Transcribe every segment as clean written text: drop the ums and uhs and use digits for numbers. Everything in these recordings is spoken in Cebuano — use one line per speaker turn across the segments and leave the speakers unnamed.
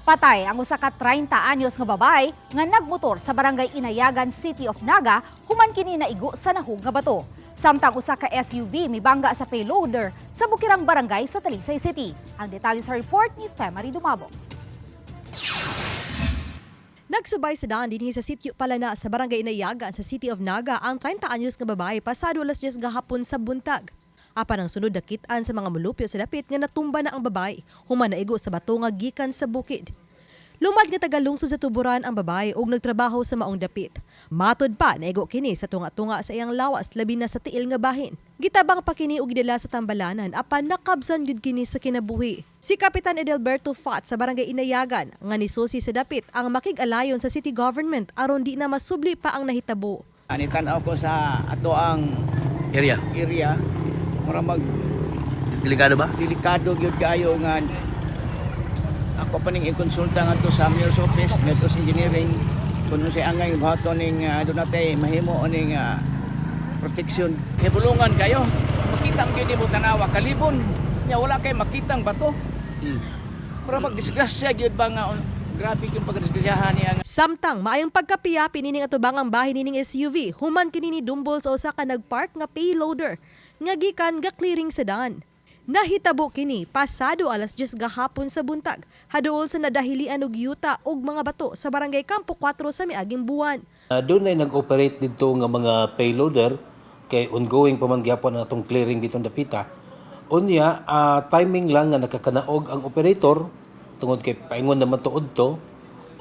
Patay ang usa ka 30 anyos nga babae nga nagmotor sa Barangay Inayagan, City of Naga, human kini naigo sa nahug nga bato. Samtang usa ka SUV mibangga sa payloader sa Bukirang Barangay sa Talisay City. Ang detalye sa report ni Femary Dumabo.
Nagsubay sa daan dinhi sa sitio Palana sa Barangay Inayagan sa City of Naga ang 30 anyos nga babae pasado alas 10 gahapon sa buntag. Apan ang sunod nakit-an sa mga mulupyo sa dapit nga natumba na ang babae, human naigo sa bato nga gikan sa bukid. Lumad nga taga-lungsod sa Tuburan ang babae ug nagtrabaho sa maong dapit. Matod pa, naigo kini sa tunga-tunga sa iyang lawas, labi na sa tiil nga bahin. Gitabang pa kini og gidala sa tambalanan apan nakabsan gyud kini sa kinabuhi. Si Kapitan Edelberto Fat sa Barangay Inayagan nga nisusi sa dapit ang makig-alayon sa city government aron di na masubli pa ang nahitabo.
Ani tan-aw ko sa ato ang
area.
Area, mura mag
Delikado ba?
Delikado gyud kaayo nga ako pa ning ikonsulta ngadto sa mayor's office, ngadto sa engineering, kung si angay buhaton ning doon natay mahimo ning protection. Hibulungan kayo. Makita mo gyud nimo, tanawa kalibon. Nya wala kay makitang bato. Mura mag disgrasya gyud ba nga grabe yung pagdisgrasyahan niya nga.
Samtang maayong pagkapiyapi nining atubangang bahin nining SUV, human kini ni dumbol sa usa ka nagpark nga payloader nga gikan ga clearing sa daan. Nahitabo kini pasado alas 10 gahapon sa buntag, haduol sa nadahilian og yuta ug mga bato sa Barangay Campo 4 sa miaging buwan.
Doon ay nag-operate dito nga mga payloader kay ongoing pa man gyapon ang atong clearing dito dapita. Unya, timing lang nga nakakanaog ang operator tungod kay paingon naman tuod to.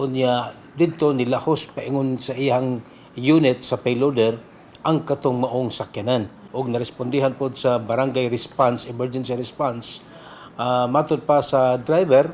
Unya didto nilahos paingon sa iyang unit sa payloader ang katong maong sakyanan. Og narespondihan pod sa barangay response, emergency response. Matod pa sa driver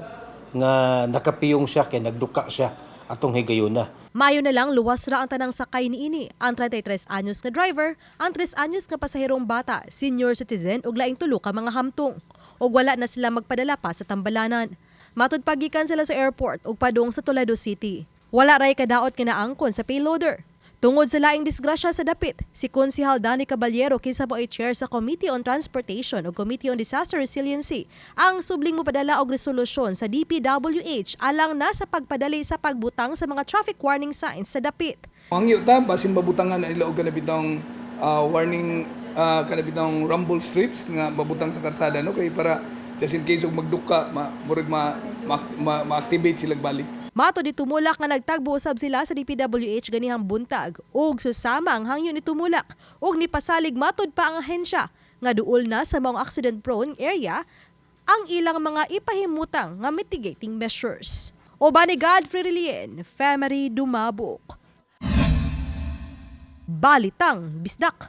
nga nakapiyong siya kay nagduka siya atong higayuna.
Mayo na lang luwas ra ang tanang sakay niini, ang 33 anyos nga driver, ang 3 anyos nga pasaherong bata, senior citizen ug laing tulo ka mga hamtong. Ug wala na sila magpadala pa sa tambalanan. Matod pagikan sila sa airport ug padung sa Toledo City. Wala ray kadaot nga naangkon sa payloader. Tungod sa laing disgrasya sa dapit, si Konsihal Danny Caballero, kinsa po ay chair sa Committee on Transportation ug Committee on Disaster Resiliency, ang subling mopadala og resolusyon sa DPWH alang na sa pagpadali sa pagbutang sa mga traffic warning signs sa dapit.
Ang ta basin mabutangan na nila og kanabitong warning, kanabitong rumble strips nga mabutang sa karsada, no, kay para just in case og magduka, ma, murag ma, ma, ma, ma-activate sila balik.
Matod ni Tumulak nga nagtagbo usab sila sa DPWH ganihang buntag ug susama ang hangyo ni Tumulak ug nipasalig matod pa ang ahensya nga duol na sa maong accident prone area ang ilang mga ipahimutang nga mitigating measures. Uban ni Godfrey Relien, Femery Dumabok. Balitang Bisdak.